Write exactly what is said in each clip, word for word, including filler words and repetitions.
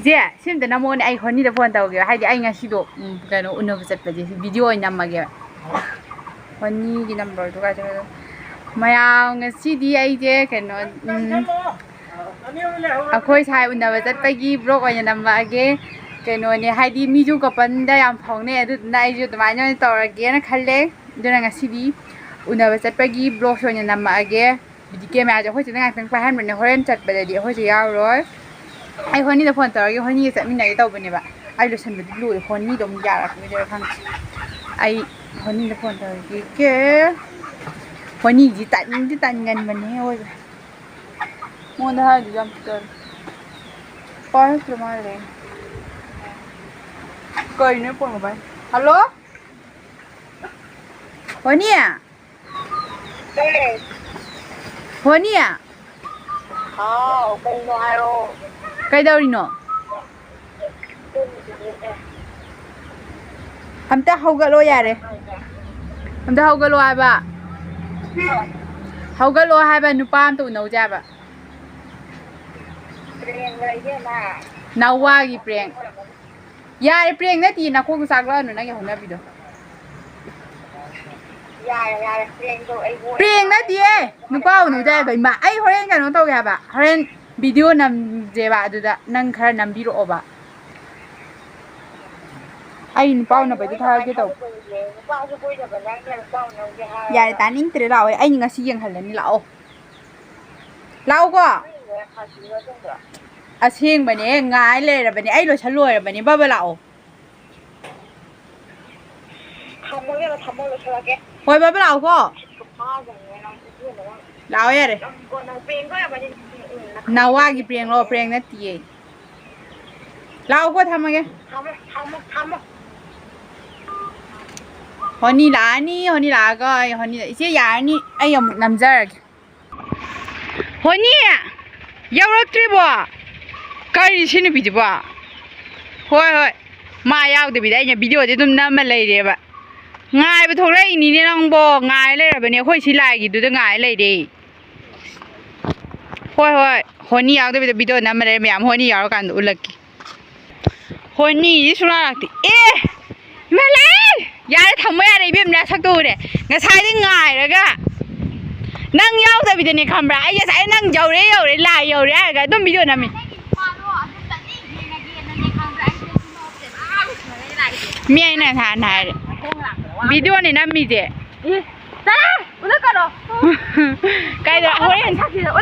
ꯆꯦ, ꯁꯤꯝꯇ ꯅꯝꯃꯣꯅꯦ, ꯑꯩ ꯍꯣꯅꯤꯗ ꯐꯣꯟ ꯇꯧꯒꯦꯕ꯫ ꯍꯥꯏꯗꯤ ꯑꯩ ꯉꯁꯤꯗꯣ, ꯎꯝ, ꯀꯩꯅꯣ, ꯎꯅꯕ ꯆꯠꯄꯁꯦ ꯁꯤ ꯚꯤꯗꯤꯑꯣ ꯑꯣꯏꯅ ꯅꯝꯃꯒꯦꯕ꯫ ꯍꯣꯅꯤꯒꯤ ꯅꯝꯕꯔꯗꯨ ꯀꯥꯏ ꯆꯠꯈ꯭ꯔꯦ? ꯃꯌꯥꯝ, ꯉꯁꯤꯗꯤ ꯑꯩꯁꯦ ꯀꯩꯅꯣ, ꯎꯝ, ꯑꯩꯈꯣꯏ ꯁꯥꯏ ꯎꯅꯕ ꯆꯠꯄꯒꯤ ꯕ꯭ꯂꯣꯛ ꯑꯣꯏꯅ ꯅꯝꯃꯛꯑꯒꯦ꯫ ꯀꯩꯅꯣꯅꯦ, ꯍꯥꯏꯗꯤ ꯃꯤꯁꯨ ꯀꯄꯜꯗ ꯌꯥꯝ ꯐꯥꯎꯅꯩ, ꯑꯗꯨꯗꯨꯅ ꯑꯩꯁꯨ ꯑꯗꯨꯃꯥꯏꯅ ꯑꯣꯏꯅ ꯇꯧꯔꯒꯦꯅ ꯈꯜꯂꯦ꯫ ꯑꯗꯨꯅ ꯉꯁꯤꯗꯤ ꯎꯅꯕ ꯆꯠꯄꯒꯤ ꯕ꯭ꯂꯣꯛꯁ ꯑꯣꯏꯅ ꯅꯝꯃꯛꯑꯒꯦ꯫ ꯍꯧꯖꯤꯛ ꯀꯦꯃꯦꯔꯥꯁꯦ ꯑꯩꯈꯣꯏ ꯆꯦꯅ ꯉꯥꯛꯇꯪ ꯄꯥꯏꯍꯟꯕꯅꯦ, ꯍꯣꯔꯦꯟ ꯆꯠꯄꯗꯗꯤ ꯑꯩꯈꯣꯏꯁꯦ ꯌꯥꯎꯔꯣꯏ꯫ ꯑꯩ ꯍꯣꯅꯤꯗ ꯐꯣꯟ ꯇꯧꯔꯒꯦ, ꯍꯣꯅꯤꯒ ꯆꯠꯃꯤꯟꯅꯒꯦ ꯇꯧꯕꯅꯦꯕ꯫ ꯑꯩ ꯂꯣꯏꯁꯟꯕꯗꯤ ꯂꯣꯏꯔꯦ, ꯍꯣꯅꯤꯗꯣ ꯑꯃꯨꯛ ꯌꯥꯔꯛꯈꯤꯗꯣꯏꯔꯥ ꯈꯪꯗꯦ꯫ ꯑꯩ ꯍꯣꯅꯤꯗ ꯐꯣꯟ ꯇꯧꯔꯒꯦ꯫ ꯍꯣꯅꯤꯁꯤ ꯇꯟꯗꯤ ꯇꯟꯒꯟꯕꯅꯦ ꯑꯣꯏꯕ꯫ ꯃꯉꯣꯟꯗ ꯍꯥꯏꯗꯨꯁꯨ ꯌꯥꯝ ꯇꯜꯂꯦ꯫ ꯄꯥꯏꯔꯛꯇ꯭ꯔ ꯃꯥꯜꯂꯦ꯫ ꯀꯩꯅꯣ ꯐꯣꯟꯒ ꯄꯥꯏ-, ꯍꯜꯂꯣ? ꯍꯣꯅꯤ? ꯍꯣꯅꯤ? ꯍꯥꯎ, ꯀꯩꯅꯣ ꯍꯥꯏꯔꯣ꯫ ꯀꯩꯗꯧꯔꯤꯅꯣ? ꯑꯝꯇ ꯍꯧꯒꯠꯂꯣ ꯌꯥꯔꯦ꯫ ꯑꯝꯇ ꯍꯧꯒꯠꯂꯣ ꯍꯥꯏꯕ꯫ ꯍꯧꯒꯠꯂꯣ ꯍꯥꯏꯕ, ꯅꯨꯄꯥ ꯑꯝꯇ ꯎꯅꯧꯁꯦ ꯍꯥꯏꯕ꯫ ꯄ꯭ꯔꯦꯡꯂ ꯏꯕꯦꯝꯃ? ꯅꯋꯥꯒꯤ ꯄ꯭ꯔꯦꯡ꯫ ꯌꯥꯔꯦ, ꯄ꯭ꯔꯦꯡ ꯅꯠꯇꯤꯌꯦ, ꯅꯈꯣꯡꯗꯣ ꯆꯥꯛꯂꯛꯑꯅꯨ, ꯅꯪꯒꯤ ꯍꯧꯅꯕꯤꯗꯣ꯫ ꯌꯥꯔꯦ, ꯌꯥꯔꯦ, ꯄ꯭ꯔꯦꯡꯗꯣ ꯑꯩꯕꯨ ꯄ꯭ꯔꯦꯡ ꯅꯠꯇꯤꯌꯦ, ꯅꯨꯄꯥ ꯎꯅꯧꯁꯦ ꯍꯥꯏꯕ꯫ ꯏꯃꯥ, ꯑꯩ ꯍꯣꯔꯦꯟ ꯀꯩꯅꯣ ꯇꯧꯒꯦ ꯍꯥꯏꯕ, ꯍꯣꯔꯦꯟ ꯚꯤꯗꯤꯑꯣ ꯅꯝꯖꯦꯕ, ꯑꯗꯨꯗ ꯅꯪ ꯈꯔ ꯅꯝꯕꯤꯔꯛꯑꯣꯕ꯫ ꯑꯩ ꯅꯨꯄꯥ ꯎꯅꯕꯩꯗꯣ ꯊꯥꯔꯛꯀꯦ ꯇꯧꯕ꯫ ꯅꯨꯄꯥꯁꯨ ꯀꯣꯏꯗꯕ ꯅꯪꯅ ꯅꯨꯄꯥ ꯎꯅꯧꯁꯦ ꯍꯥꯏꯔꯒ꯫ ꯌꯥꯔꯦ, ꯇꯥꯅꯤꯡꯗ꯭ꯔꯦ, ꯂꯥꯛꯑꯣ꯫ ꯑꯩ ꯉꯁꯤ ꯌꯦꯡꯍꯜꯂꯅꯤ, ꯂꯥꯛꯑꯣ꯫ ꯂꯥꯛꯑꯣꯀꯣ꯫ ꯑꯁꯦꯡꯕꯅꯦ, ꯉꯥꯏ ꯂꯩꯔꯕꯅꯦ꯫ ꯑꯩ ꯂꯣꯏꯁꯟ ꯂꯣꯏꯔꯕꯅꯦ꯫ ꯕꯕꯥ ꯂꯥꯛꯑꯣ꯫ ꯊꯝꯃꯣ ꯏꯕꯦꯝꯃ, ꯊꯝꯃꯣ, ꯂꯣꯏꯁꯜꯂꯒꯦ꯫ ꯍꯣꯏ, ꯕꯕꯥ ꯂꯥꯛꯑꯣꯀꯣ꯫ ꯂꯥꯛꯑꯣ ꯌꯥꯔꯦ꯫ ꯅꯋꯥꯒꯤ ꯄ꯭ꯔꯦꯡꯂꯣ? ꯄ꯭ꯔꯦꯡ ꯅꯠꯇꯤꯌꯦ꯫ ꯂꯥꯛꯑꯣꯀꯣ, ꯊꯝꯃꯒꯦ꯫ ꯊꯝꯃꯣ, ꯊꯝꯃꯣ, ꯊꯝꯃꯣ꯫ ꯍꯣꯅꯤ ꯂꯥꯛꯑꯅꯤ, ꯍꯣꯅꯤ ꯂꯥꯛꯑꯒ ꯑꯩ ꯍꯣꯅꯤ, ꯏꯆꯦ ꯌꯥꯔꯅꯤ, ꯑꯩ ꯑꯃꯨꯛ ꯅꯝꯖꯔꯒꯦ꯫ ꯍꯣꯅꯤ! ꯌꯧꯔꯛꯇ꯭ꯔꯤꯕꯣ? ꯀꯔꯤ ꯁꯤ ꯅꯨꯄꯤꯁꯤꯕꯣ? ꯍꯣꯏ, ꯍꯣꯏ꯫ ꯃꯥ ꯌꯥꯎꯗꯕꯤꯗ ꯑꯩꯅ ꯚꯤꯗꯤꯑꯣꯗꯤ ꯑꯗꯨꯝ ꯅꯝꯃ ꯂꯩꯔꯦꯕ꯫ ꯉꯥꯏꯕ ꯊꯣꯛꯂꯛꯏꯅꯤꯅꯦ ꯅꯪꯕꯣ꯫ ꯉꯥꯏ ꯂꯩꯔꯕꯅꯦ꯫ ꯑꯩꯈꯣꯏ ꯁꯤ ꯂꯥꯏꯒꯤꯗꯨꯗ ꯉꯥꯏ ꯂꯩꯔꯦ꯫ ꯍꯣꯏ, ꯍꯣꯏ꯫ ꯍꯣꯅꯤ ꯌꯥꯎꯗꯕꯤꯗ ꯚꯤꯗꯤꯑꯣ ꯅꯝꯃ ꯂꯩꯔꯦ ꯃꯌꯥꯝ꯫ ꯍꯣꯅꯤ ꯌꯥꯎꯔꯀꯥꯟꯗ ꯎꯠꯂꯛꯀꯦ꯫ ꯐꯣꯟ ꯅꯤꯁꯤ ꯁꯨꯡꯂꯥꯛ ꯂꯥꯛꯇꯦ꯫ ꯑꯦ! ꯏꯃꯥ ꯂꯥꯏ! ꯌꯥꯔꯦ, ꯊꯝꯃꯣ ꯌꯥꯔꯦ, ꯏꯕꯦꯝ, ꯅꯁꯛꯇꯣ ꯎꯔꯦ꯫ ꯉꯁꯥꯏꯗꯩ ꯉꯥꯏꯔꯒ ꯅꯪ ꯌꯥꯎꯗꯕꯤꯗꯅꯦ ꯈꯪꯕ꯭ꯔꯥ? ꯑꯩ ꯉꯁꯥꯏ ꯅꯪ ꯌꯧꯔꯦ, ꯌꯧꯔꯦ, ꯂꯥꯏ ꯌꯧꯔꯦ ꯍꯥꯏꯔꯒ ꯑꯗꯨꯝ ꯚꯤꯗꯤꯑꯣ ꯅꯝꯃꯤ꯫ ꯃꯤ ꯑꯩꯅ ꯅꯍꯥꯟ ꯍꯥꯏꯔꯦ, ꯚꯤꯗꯤꯑꯣꯅꯦ ꯅꯝꯃꯤꯁꯦ꯫ ꯀꯥꯏꯗ? ꯍꯣꯔꯦꯟ,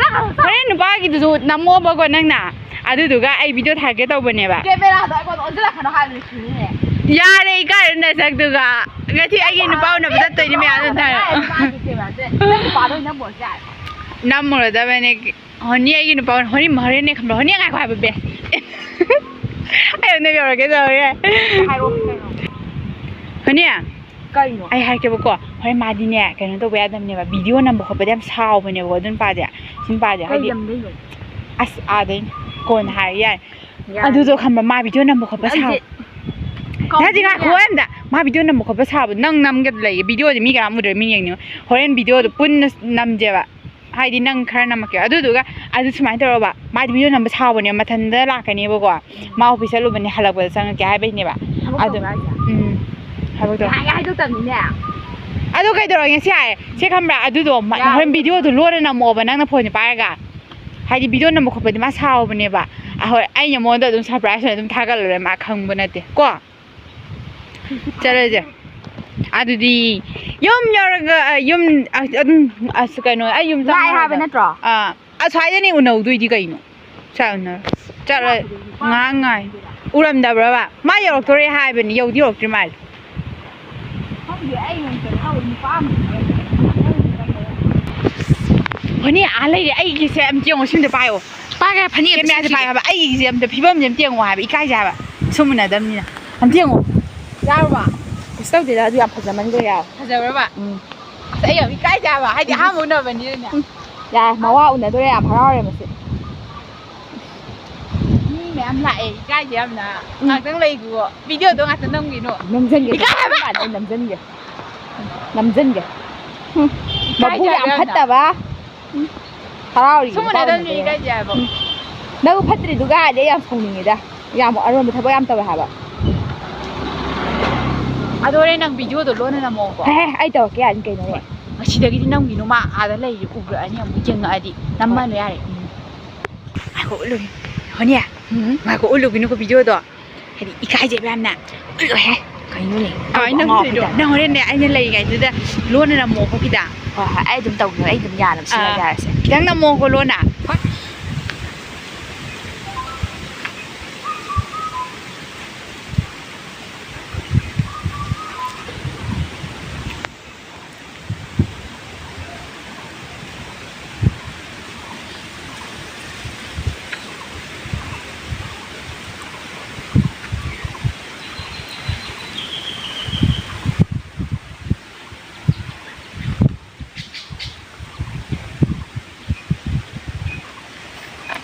ꯍꯣꯔꯦꯟ ꯅꯨꯄꯥꯒꯤꯗꯨꯁꯨ ꯅꯝꯃꯣꯕꯀꯣ ꯅꯪꯅ, ꯑꯗꯨꯗꯨꯒ ꯑꯩ ꯚꯤꯗꯤꯑꯣ ꯊꯥꯒꯦ ꯇꯧꯕꯅꯦꯕ꯫ ꯀꯦꯃꯦꯔꯥꯗꯣ ꯑꯩꯉꯣꯟꯗ ꯑꯣꯟꯁꯤꯜꯂꯛꯀꯅꯣ ꯍꯥꯏꯕꯅꯤ, ꯁꯤꯅꯤꯅꯦ꯫ ꯌꯥꯔꯦ, ꯏꯀꯥꯏꯔꯦ ꯅꯁꯛꯇꯨꯒ꯫ ꯉꯁꯤ ꯑꯩꯒꯤ ꯅꯨꯄꯥ ꯎꯅꯕ ꯆꯠꯇꯣꯏꯅꯦ ꯃꯌꯥꯝꯗꯣ ꯊꯥꯔꯛꯑꯣ꯫ ꯅꯪ ꯅꯨꯄꯥꯗꯣ ꯑꯣꯏꯅ ꯅꯝꯃꯣꯁꯦ ꯌꯥꯔꯦ꯫ ꯅꯝꯃꯨꯔꯗꯕꯅꯦ꯫ ꯍꯣꯅꯤ, ꯑꯩꯒꯤ ꯅꯨꯄꯥ ꯍꯣꯔꯦꯟ, ꯍꯣꯔꯦꯟꯅꯦ ꯈꯪꯕ꯭ꯔꯥ? ꯍꯣꯅꯤ, ꯉꯥꯏꯈꯣ ꯍꯥꯏꯕ ꯕꯦ꯫ ꯑꯩ ꯑꯗꯨꯝ ꯌꯧꯔꯛꯀꯦ ꯇꯧꯔꯦ꯫ ꯍꯥꯏꯔꯛꯑꯣ ꯀꯩꯅꯣ? ꯍꯣꯅꯤ꯫ ꯀꯩꯅꯣ? ꯑꯩ ꯍꯥꯏꯔꯛꯀꯦꯕꯀꯣ, ꯍꯣꯔꯦꯟ ꯃꯥꯗꯤꯅꯦ ꯀꯩꯅꯣ ꯇꯧꯕ ꯌꯥꯗꯕꯅꯦꯕ, ꯚꯤꯗꯤꯑꯣ ꯅꯝꯕ ꯈꯣꯠꯄꯗꯤ ꯌꯥꯝ ꯁꯥꯎꯕꯅꯦꯕꯀꯣ ꯑꯗꯨ ꯅꯨꯄꯥꯗꯤ꯫ ꯁꯤ ꯅꯨꯄꯥꯗꯤ ꯀꯩ ꯍꯥꯏꯗꯤ ꯂꯝꯗꯩꯅꯣ? ꯑꯁ ꯑꯥꯗꯩꯅꯦ, ꯀꯣꯟꯅ ꯍꯥꯏꯔꯒꯦ ꯌꯥꯔꯦ꯫ ꯌꯥꯔꯦ꯫ ꯑꯗꯨꯗꯣ ꯈꯪꯕ꯭ꯔꯥ, ꯃꯥ ꯚꯤꯗꯤꯑꯣ ꯅꯝꯕ ꯈꯣꯠꯄ ꯁꯥꯎ-, ꯑꯩꯁꯦ ꯅꯠꯇꯦ, ꯉꯥꯏꯈꯣ ꯀꯥꯎꯊꯣꯛꯑꯦ꯫ ꯑꯝꯇ꯫ ꯃꯥ ꯚꯤꯗꯤꯑꯣ ꯅꯝꯕ ꯈꯣꯠꯄ ꯁꯥꯎꯕ, ꯅꯪ ꯅꯝꯒꯦ ꯂꯩꯌꯦ, ꯚꯤꯗꯤꯑꯣꯗꯤ ꯃꯤ ꯀꯅꯥꯝ ꯎꯗ꯭ꯔꯦ, ꯃꯤ ꯌꯦꯡꯅꯤꯡꯉꯣ꯫ ꯍꯣꯔꯦꯟ ꯚꯤꯗꯤꯑꯣꯗꯣ ꯄꯨꯟꯅ ꯅꯝꯖꯦꯕ꯫ ꯍꯥꯏꯗꯤ ꯅꯪ ꯈꯔ ꯅꯝꯃꯛꯀꯦ꯫ ꯑꯗꯨꯗꯨꯒ ꯑꯗꯨ ꯁꯨꯃꯥꯏꯅ ꯇꯧꯔꯣꯕ, ꯃꯥꯗꯤ ꯚꯤꯗꯤꯑꯣ ꯅꯝꯕ ꯁꯥꯎꯕꯅꯦꯕ, ꯃꯊꯟꯇ ꯂꯥꯛꯀꯅꯦꯕꯀꯣ꯫ ꯃꯥ ꯑꯣꯐꯤꯁ ꯆꯠꯂꯨꯕꯅꯦ, ꯍꯜꯂꯛꯄꯗ ꯆꯪꯉꯛꯀꯦ ꯍꯥꯏꯕꯩꯅꯦꯕ꯫ ꯊꯕꯛ ꯑꯗꯨ, ꯇꯧꯕ꯭ꯔꯥ ꯍꯥꯏꯁꯦ? ꯎꯝ, ꯊꯕꯛ ꯇꯧ-, ꯉꯥꯏꯍꯥꯛ ꯍꯥꯏꯗꯣꯛꯇꯕꯅꯤꯅꯦ꯫ ꯑꯗꯨ ꯀꯩꯗꯧꯔꯒꯦ? ꯁꯤ ꯌꯥꯔꯦ, ꯁꯤ ꯈꯪꯕ꯭ꯔꯥ? ꯑꯗꯨꯗꯣ ꯃ-, ꯌꯥꯔꯦ꯫ ꯍꯣꯔꯦꯟ ꯚꯤꯗꯤꯑꯣꯗꯣ ꯂꯣꯟꯅ ꯅꯝꯃꯛꯑꯣꯕ, ꯅꯪꯅ ꯐꯣꯟꯁꯦ ꯄꯥꯏꯔꯒ꯫ ꯍꯥꯏꯗꯤ ꯚꯤꯗꯤꯑꯣ ꯅꯝꯕ ꯈꯣꯠꯄꯗꯤ ꯃꯥ ꯁꯥꯎꯕꯅꯦꯕ꯫ ꯑꯍꯣꯏ, ꯑꯩꯅ ꯃꯉꯣꯟꯗ ꯑꯗꯨꯝ ꯁꯔꯄ꯭ꯔꯥꯏꯁ ꯑꯣꯏꯅ ꯑꯗꯨꯝ ꯊꯥꯒꯠꯂ ꯂꯣꯏꯔꯦ, ꯃꯥ ꯈꯪꯕ ꯅꯠꯇꯦ ꯀꯣ꯫ ꯆꯠꯂꯁꯦ꯫ ꯑꯗꯨꯗꯤ ꯌꯨꯝ ꯌꯧꯔꯒ, ꯑ, ꯌꯨꯝ, ꯑ, ꯑꯗꯨꯝ, ꯑꯁ, ꯀꯩꯅꯣ, ꯑꯩ ꯌꯨꯝ ꯂꯥꯛꯑꯦ ꯆꯪꯉꯒ ꯍꯥꯏꯕ ꯅꯠꯇ꯭ꯔꯣ? ꯑꯥ, ꯑꯁ꯭ꯋꯥꯏꯗꯅꯦ ꯎꯅꯧꯗꯣꯏꯗꯤ ꯀꯩꯅꯣ? ꯁ꯭ꯋꯥꯏ ꯎꯅꯔꯣ꯫ ꯆꯠꯂ ꯉꯥꯏꯍꯥꯛ ꯉꯥꯏ꯫ ꯎꯔꯝꯗꯕ꯭ꯔꯕ? ꯃꯥ ꯌꯧꯔꯛꯇꯣꯔꯦ ꯍꯥꯏꯕꯅꯤ, ꯌꯧꯗꯤ ꯌꯧꯔꯛꯇ꯭ꯔꯤ ꯃꯥꯜꯂꯦ꯫ ꯈꯪꯗꯦ, ꯑꯩ ꯉꯟꯅ ꯆꯠꯍꯧꯔꯦ, ꯅꯨꯄꯥ ꯑꯃ ꯍꯣꯅꯤ, ꯑꯥ ꯂꯩꯔꯦ꯫ ꯑꯩꯒꯤꯁꯦ ꯑꯝꯇ ꯌꯦꯡꯉꯣ, ꯁꯤꯝꯇ ꯄꯥꯏꯌꯣ꯫ ꯄꯥꯏꯒꯦ, ꯐꯅꯦꯛ ꯑꯝꯇ ꯀꯦꯃꯦꯔꯥꯁꯦ ꯁꯦꯠꯈꯤꯒꯦ꯫ ꯄꯥꯏꯌꯣ ꯍꯥꯏꯕ, ꯑꯩꯒꯤꯁꯦ ꯑꯝꯇ ꯐꯤꯕꯝꯁꯦ ꯑꯝꯇ ꯌꯦꯡꯉꯣ ꯍꯥꯏꯕ, ꯏꯀꯥꯏꯖꯩ ꯍꯥꯏꯕ꯫ ꯁꯨꯝ ꯎꯅꯗꯕꯅꯤꯅ꯫ ꯑꯝꯇ ꯌꯦꯡꯉꯣ꯫ ꯌꯥꯔꯕ? ꯀꯩꯁꯨ ꯇꯧꯗꯦꯗ, ꯑꯗꯨ ꯌꯥꯝ ꯐꯖꯃꯟꯈ꯭ꯔꯦ ꯌꯥꯔꯦ꯫ ꯐꯖꯕ꯭ꯔꯕ? ꯎꯝ꯫ ꯑꯁ, ꯑꯩ ꯌꯥꯝ ꯏꯀꯥꯏꯖꯩ ꯍꯥꯏꯕ, ꯍꯥꯏꯗꯤ ꯑꯍꯥꯟꯕ ꯎꯅꯕꯅꯤꯅꯅꯦ꯫ ꯎꯝ꯫ ꯌꯥꯔꯦ, ꯃꯋꯥ ꯎꯅꯗꯣꯔꯦ, ꯌꯥꯝ ꯍꯔꯥꯎꯔꯦ ꯃꯁꯤ꯫ ꯃꯤ ꯃꯌꯥꯝ ꯂꯥꯛꯑꯦ, ꯏꯀꯥꯏꯖꯩ ꯌꯥꯝꯅ꯫ ꯎꯝ꯫ ꯉꯥꯛꯇꯪ ꯂꯩꯈꯨꯋꯣ꯫ ꯚꯤꯗꯤꯑꯣꯗꯣ ꯉꯥꯛꯇ ꯅꯝꯈꯤꯅꯨ꯫ ꯅꯝꯖꯟꯒꯦ, ꯏꯀꯥꯏ ꯍꯥꯏꯕ꯫ ꯅꯝꯖꯟꯒꯦ꯫ ꯅꯝꯖꯟꯒꯦ꯫ ꯍꯨꯝ꯫ ꯏꯀꯥꯏꯖꯩ ꯃꯕꯨꯛ ꯌꯥꯝ ꯍꯥꯏꯕ ꯌꯥꯝꯅ꯫ ꯐꯠꯇꯕ꯫ ꯎꯝ꯫ ꯍꯔꯥꯎꯔꯤꯌꯦ, ꯁꯨꯝ ꯅꯨꯄꯥ ꯎꯅꯗꯕꯅꯤ, ꯎꯅꯗꯣꯔꯦ꯫ ꯏꯀꯥꯏꯖꯩ ꯍꯥꯏꯕ꯫ ꯎꯝ꯫ ꯅꯕꯨꯛ ꯐꯠꯇ꯭ꯔꯤꯗꯨꯒ ꯑꯩ ꯌꯥꯝ ꯁꯥꯎꯅꯤꯡꯉꯤꯗ꯫ ꯌꯥꯝ ꯑꯔꯣꯟꯕ ꯊꯕꯛ ꯌꯥꯝ ꯇꯧꯋꯦ ꯍꯥꯏꯕ꯫ ꯑꯗꯣ ꯍꯣꯔꯦꯟ ꯅꯪ ꯚꯤꯗꯤꯑꯣꯗꯣ ꯂꯣꯟꯅ ꯅꯝꯃꯣꯀꯣ꯫ ꯍꯦ, ꯍꯦ, ꯑꯩ ꯇꯧꯔꯛꯀꯦ ꯌꯥꯅꯤ ꯀꯩꯅꯣꯅꯦ꯫ ꯍꯣꯏ꯫ ꯉꯁꯤꯗꯒꯤꯗꯤ ꯅꯪꯒꯤ ꯅꯨꯃꯥ ꯑꯥꯗ ꯂꯩꯔꯤ ꯎꯈ꯭ꯔꯛꯑꯅꯤ, ꯑꯃꯨꯛ ꯌꯦꯡꯉꯛꯑꯗꯤ ꯅꯝꯃꯅꯨ ꯌꯥꯔꯦ꯫ ꯎꯝ꯫ ꯉꯥꯏꯈꯣ ꯎꯠꯂꯨꯒꯦ꯫ ꯍꯣꯅꯤ꯫ ꯎꯝ꯫ ꯉꯥꯏꯈꯣ ꯎꯠꯂꯨꯒꯤꯅꯨꯀꯣ ꯚꯤꯗꯤꯑꯣꯗꯣ꯫ ꯍꯥꯏꯗꯤ ꯏꯀꯥꯏꯖꯩꯕ ꯌꯥꯝꯅ꯫ ꯎꯠꯂꯣꯍꯦ꯫ ꯀꯩꯅꯣꯅꯦ? ꯀꯃꯥꯏꯅ ꯑꯉꯥꯎꯕ ꯇꯧꯗꯣꯏꯅꯣ? ꯇꯥꯏꯞꯇ꯫ ꯅꯪ ꯍꯣꯔꯦꯟꯅꯦ ꯑꯩꯅ ꯂꯩꯔꯤꯉꯩꯗꯨꯗ ꯂꯣꯟꯅ ꯅꯝꯃꯣꯀꯣ ꯈꯤꯇꯪ꯫ ꯍꯣꯏ, ꯍꯣꯏ, ꯑꯩ ꯑꯗꯨꯝ ꯇꯧꯒꯦ, ꯑꯩ ꯑꯗꯨꯝ ꯌꯥꯅꯕ ꯁꯤꯜꯂꯒꯦ ꯑꯥ꯫ ꯍꯥꯏꯔꯁꯦ꯫ ꯈꯤꯇꯪ ꯅꯝꯃꯣꯀꯣ ꯂꯣꯟꯅ꯫ ꯍꯣꯏ꯫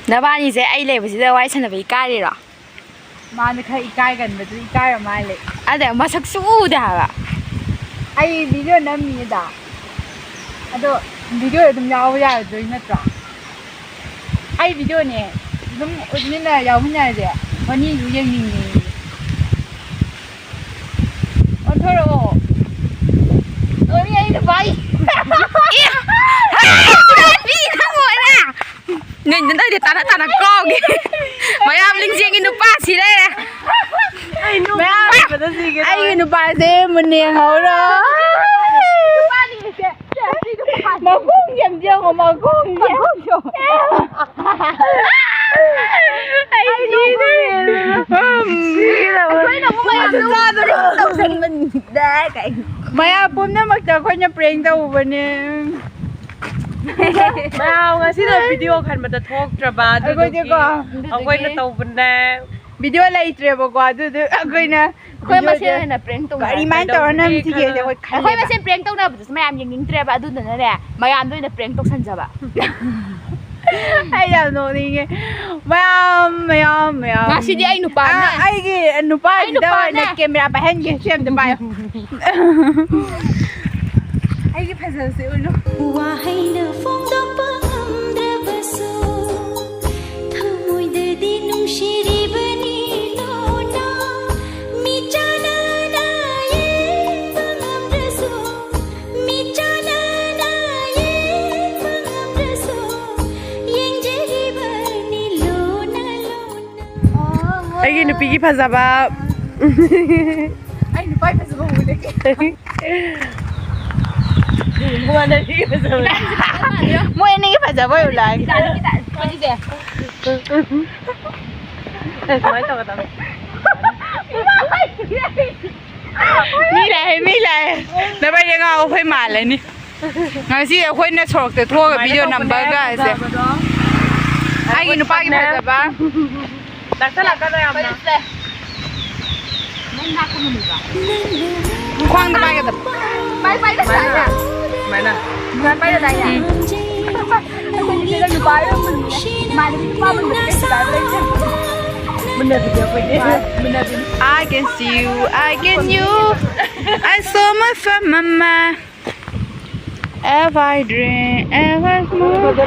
ꯅꯕꯥꯅꯤꯁꯦ ꯑꯩ ꯂꯩꯕꯁꯤꯗ ꯋꯥꯔꯤ ꯁꯥꯟꯅꯕ ꯏꯀꯥꯏꯔꯤꯔꯣ? ꯃꯥꯅ ꯈꯔ ꯏꯀꯥꯏꯒꯟꯕꯗꯨ ꯏꯀꯥꯏꯔ ꯃꯥꯜꯂꯦ꯫ ꯑꯗ ꯃꯁꯛꯁꯨ ꯎꯗꯦ ꯍꯥꯏꯕ꯫ ꯑꯩ ꯚꯤꯗꯤꯑꯣ ꯅꯝꯃꯤꯌꯦꯗ꯫ ꯑꯗꯣ ꯚꯤꯗꯤꯑꯣ ꯑꯗꯨꯝ ꯌꯥꯎꯕ ꯌꯥꯔꯗꯣꯏ ꯅꯠꯇ꯭ꯔꯣ? ꯑꯩ ꯚꯤꯗꯤꯑꯣꯅꯦ꯫ ꯑꯗꯨꯝ ꯎꯠꯃꯤꯟꯅ ꯌꯥꯎꯃꯤꯟꯅꯔꯁꯦ꯫ ꯃꯅꯤꯁꯨ ꯌꯦꯡꯅꯤꯡꯉꯦ꯫ ꯑꯣꯟꯊꯣꯔꯛꯑꯣ꯫ ꯑꯣꯏ, ꯑꯩ ꯅꯨꯄꯥ꯫ ꯑꯦ! ꯍꯨꯔꯥꯟꯕꯤ ꯅꯪ ꯑꯣꯏꯔꯦ꯫ ꯅꯣꯏ ꯅꯣꯏꯗꯤ ꯇꯥꯅ ꯇꯥꯅ ꯀꯥꯎꯒꯦ꯫ ꯃꯌꯥꯝ ꯂꯤꯡꯖꯦꯜꯒꯤ ꯅꯨꯄꯥ ꯁꯤ ꯂꯩꯔꯦ꯫ ꯑꯩ ꯅꯣꯛꯅꯤꯡꯕꯗ ꯁꯤꯒꯦ ꯇꯧꯋꯦ꯫ ꯑꯩꯒꯤ ꯅꯨꯄꯥꯁꯦ ꯃꯨꯟꯅ ꯌꯦꯡꯍꯧꯔꯣ꯫ ꯃꯈꯣꯡꯁꯦ ꯑꯝꯇ ꯌꯦꯡꯉꯣ, ꯃꯈꯣꯡꯁꯦ꯫ ꯑꯩ ꯁꯤꯔꯦ꯫ ꯑꯩꯈꯣꯏꯅ ꯑꯃꯨꯛ ꯃꯌꯥꯝꯗꯣ ꯇꯧꯁꯟꯕꯅꯤꯗ ꯀꯥꯏ꯫ ꯃꯌꯥꯝ ꯄꯨꯝꯅꯃꯛꯇ ꯑꯩꯈꯣꯏꯅ prank ꯇꯧꯕꯅꯦ꯫ ꯃꯌꯥꯝ ꯉꯁꯤꯗꯣ ꯚꯤꯗꯤꯑꯣ ꯈꯟꯕꯗ ꯊꯣꯛꯇ꯭ꯔꯕ ꯑꯗꯨꯗꯨꯒꯤ ꯑꯩꯈꯣꯏꯗꯤꯀꯣ ꯑꯩꯈꯣꯏꯅ ꯇꯧꯕꯅꯦ꯫ ꯚꯤꯗꯤꯑꯣ ꯂꯩꯇ꯭ꯔꯦꯕꯀꯣ, ꯑꯗꯨꯗꯨ ꯑꯩꯈꯣꯏꯅ ꯑꯩꯈꯣꯏ ꯃꯁꯦꯟ ꯚꯤꯗꯤꯑꯣꯁꯦ ꯑꯣꯏꯅ prank ꯇꯧꯅ ꯀꯔꯤꯃꯥꯏꯅ ꯇꯧꯔ ꯀꯩꯗꯧꯕꯒꯤ ꯅꯝꯁꯤꯒꯦꯁꯦ ꯈꯜꯂ ꯑꯩꯈꯣꯏ ꯑꯩꯈꯣꯏ ꯈꯜꯂꯦꯕ꯫ ꯃꯁꯦꯟ prank ꯇꯧꯅꯕꯗꯨꯁꯨ ꯃꯌꯥꯝ ꯌꯦꯡꯅꯤꯡꯗ꯭ꯔꯦꯕ, ꯑꯗꯨꯗꯨꯅꯅꯦ ꯃꯌꯥꯝꯗ ꯑꯣꯏꯅ prank ꯇꯧꯁꯟꯖꯕ꯫ ꯑꯩ ꯌꯥꯝ ꯅꯣꯛꯅꯤꯡꯉꯦ꯫ ꯃꯌꯥꯝ, ꯃꯌꯥꯝ, ꯃꯌꯥꯝ꯫ ꯉꯁꯤꯗꯤ ꯑꯩ ꯅꯨꯄꯥꯅ꯫ ꯑꯥ, ꯑꯩꯒꯤ ꯅꯨꯄꯥꯁꯤꯗ ꯑꯩ ꯅꯨꯄꯥꯅ꯫ ꯑꯣꯏꯅ camera ꯄꯥꯏꯍꯟꯒꯦ꯫ ꯁꯤ ꯑꯝꯇ ꯄꯥꯏꯌꯨ꯫ ꯑꯩꯒꯤ ꯐꯖꯕꯁꯦ ꯎꯠꯂꯨ꯫ ꯋꯥꯍꯩꯅ ꯐꯣꯡꯗꯣꯛꯄ ꯉꯝꯗ꯭ꯔꯕꯁꯨ ꯊꯃꯣꯏꯗꯗꯤ ꯅꯨꯡꯁꯤꯔꯤꯕꯅꯤ꯫ ꯑꯩꯒꯤ ꯅꯨꯄꯤꯒꯤ ꯐꯖꯕ꯫ ꯑꯩ ꯅꯨꯄꯥꯒꯤ ꯐꯖꯕ ꯎꯗꯦ꯫ ꯃꯉꯣꯟꯗ ꯅꯨꯄꯤꯒꯤ ꯐꯖꯕ꯫ ꯃꯣꯏ ꯑꯅꯤꯒꯤ ꯐꯖꯕ ꯑꯣꯏ ꯎ ꯂꯥꯛꯑꯦ꯫ ꯁꯤꯁꯦ꯫ ꯑꯦ, ꯁꯨꯃꯥꯏꯅ ꯇꯧꯒꯗꯕꯅꯤ꯫ ꯃꯤ ꯂꯥꯛꯑꯦ, ꯃꯤ ꯂꯥꯛꯑꯦ꯫ ꯅꯕꯥꯏ ꯌꯦꯡꯉꯥꯎ ꯑꯩꯈꯣꯏ ꯃꯥꯜꯂꯅꯤ꯫ ꯉꯁꯤ ꯑꯩꯈꯣꯏꯅ ꯁꯣꯔꯣꯛꯇ ꯊꯣꯛꯑꯒ ꯁꯨꯃꯥꯏꯅ ꯚꯤꯗꯤꯑꯣ ꯇꯧꯕꯅꯦ ꯅꯝꯕꯒ ꯍꯥꯏꯁꯦ꯫ ꯐꯖꯕꯗꯣ꯫ ꯑꯩꯒꯤ ꯅꯨꯄꯥꯒꯤ ꯐꯖꯕ꯫ ꯅꯛꯁꯜꯂꯛꯀꯅꯣ ꯌꯥꯝꯅ꯫ ꯈ꯭ꯋꯥꯡꯗ ꯄꯥꯏꯒꯗꯕ꯫ ꯄꯥꯏ, ꯄꯥꯏ, ꯁꯨꯃꯥꯏꯅ꯫ ꯁꯨꯃꯥꯏꯅ꯫ ꯁꯨꯃꯥꯏꯅ ꯄꯥꯏꯒꯗꯥꯏꯅꯦ? ꯎꯝ꯫ ꯑꯩꯈꯣꯏꯒꯤꯁꯤꯗ ꯅꯨꯄꯥ ꯌꯥꯝ ꯃꯨꯟꯕꯅꯦ꯫ ꯏꯃꯥꯟꯅꯕꯤ ꯅꯨꯄꯥ ꯃꯨꯟꯕꯁꯦ ꯀꯩꯁꯨ ꯀꯥꯏꯕ ꯂꯩꯇꯦ꯫ ꯃꯨꯟꯅꯕꯤꯗꯤ ꯑꯩꯈꯣꯏꯗꯤ꯫ ꯃꯨꯟꯅꯕꯤꯅꯤ꯫ I can see you, I can you. I saw my friend mama. Every dream, every move.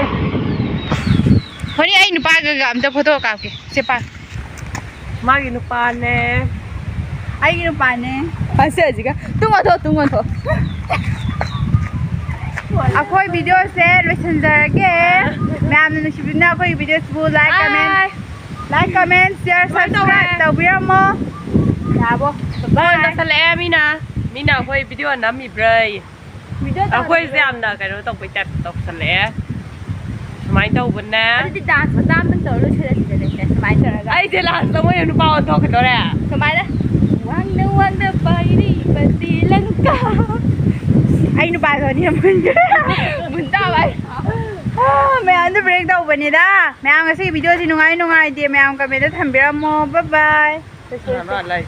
ꯍꯣꯔꯦꯟ ꯑꯩ ꯅꯨꯄꯥꯒ ꯑꯝꯇ ꯐꯣꯇꯣ ꯀꯥꯞꯀꯦ꯫ ꯁꯦ ꯄꯥ꯫ ꯃꯥꯒꯤ ꯅꯨꯄꯥꯅꯦ꯫ ꯑꯩꯒꯤ ꯅꯨꯄꯥꯅꯦ꯫ ꯑꯁꯤ ꯍꯧꯖꯤꯛꯀ ꯇꯨꯡ ꯑꯣꯟꯊꯣꯛ, ꯇꯨꯡ ꯑꯣꯟꯊꯣꯛ꯫ ꯑꯩꯈꯣꯏ ꯚꯤꯗꯤꯑꯣꯁꯦ ꯂꯣꯏꯁꯤꯟꯖꯔꯒꯦ꯫ ꯃꯌꯥꯝꯅ ꯅꯨꯡꯁꯤꯕꯤꯗꯨꯅ ꯑꯩꯈꯣꯏꯒꯤ ꯚꯤꯗꯤꯑꯣꯁꯤꯕꯨ like, comment, like, comment, share, subscribe ꯇꯧꯕꯤꯔꯝꯃꯣ꯫ ꯌꯥꯔꯕꯣ? ꯐꯣꯟ ꯇꯧꯁꯜꯂꯛꯑꯦ ꯃꯤꯅ꯫ ꯃꯤꯅ ꯑꯩꯈꯣꯏ ꯚꯤꯗꯤꯑꯣ ꯅꯝꯃꯤꯕ꯭ꯔꯩ꯫ ꯚꯤꯗꯤꯑꯣ ꯇꯧꯔꯤꯕ꯭ꯔꯩ꯫ ꯑꯩꯈꯣꯏꯁꯦ ꯌꯥꯝꯅ ꯀꯩꯅꯣ ꯇꯧꯕꯩ ꯇꯥꯏꯞ ꯇꯧꯁꯜꯂꯛꯑꯦ꯫ ꯁꯨꯃꯥꯏꯅ ꯇꯧꯕꯅꯦ꯫ ꯑꯗꯨꯗꯤ dance ꯃꯆꯥ ꯑꯃꯇꯪ ꯇꯧꯔ ꯂꯣꯏꯁꯤꯜꯂꯁꯤꯗꯅ, ꯁꯨꯃꯥꯏꯅ ꯇꯧꯔꯒ꯫ ꯑꯩꯁꯦ last ꯇ ꯃꯣꯏ ꯅꯨꯄꯥ ꯑꯣꯟꯊꯣꯛꯈꯤꯗꯣꯔꯦ꯫ ꯀꯃꯥꯏꯅ? ꯋꯥꯡꯅ ꯋꯥꯡꯅ ꯄꯥꯏꯔꯤꯕ ꯁ꯭ꯔꯤꯂꯪꯀꯥ꯫ ꯑꯩ ꯅꯨꯄꯥꯗꯣ ꯑꯅꯤ ꯑꯃ ꯃꯨꯟ ꯇꯥꯕ ꯑꯩ꯫ ꯑꯥ, ꯃꯌꯥꯝꯗ prank ꯇꯧꯕꯅꯤꯗ꯫ ꯃꯌꯥꯝ ꯉꯁꯤꯒꯤ ꯚꯤꯗꯤꯑꯣꯁꯤ ꯅꯨꯡꯉꯥꯏ ꯅꯨꯡꯉꯥꯏꯇꯦ ꯃꯌꯥꯝ comment ꯊꯝꯕꯤꯔꯝꯃꯣ꯫ Bye bye꯫